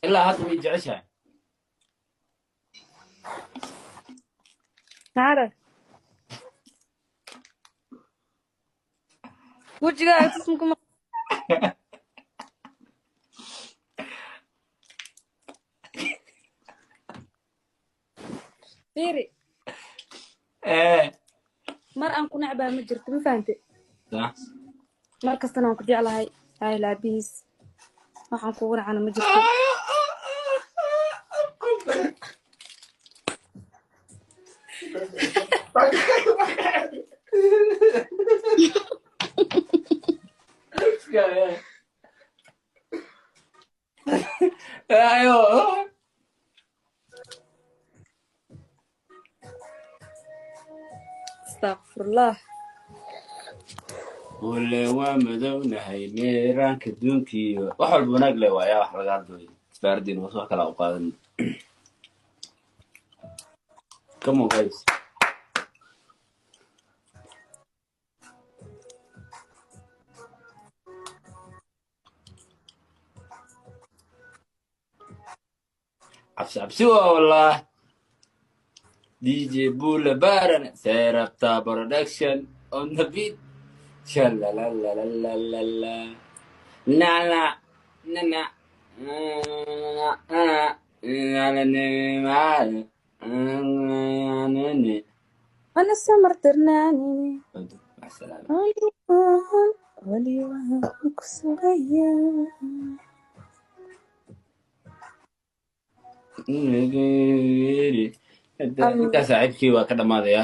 Ilaa hadda way jeceshahay. Maxaa wejigaaga tusma kuma? Fiiri. Ee. Mar aan ku necbaa ma jirto, ma fahante? Sax. Mar kastana waan ku jeclahay. Hay laabihiis, waxaan kugu nacana ma jirto. Ayo. Astaqfirullah. Wale waa madownahay meeraanka duunkiiyo wax walba wanaag le waayaa, wax laga hadlayo isbaardiin was wax kala u qaadan. Come on, guys. Cabsi cabsi waa wallah. DJ Bula Baran Serapta Production on the beat. Shalalalalala. Na na na na na na na na na na. Ana samar darnaanine. مع السلامة. Wali waan ku sugayaa. Intaa saaxiibkii waa ka dhamaadaya,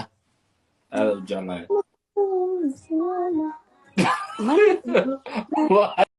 aada u jeclahay.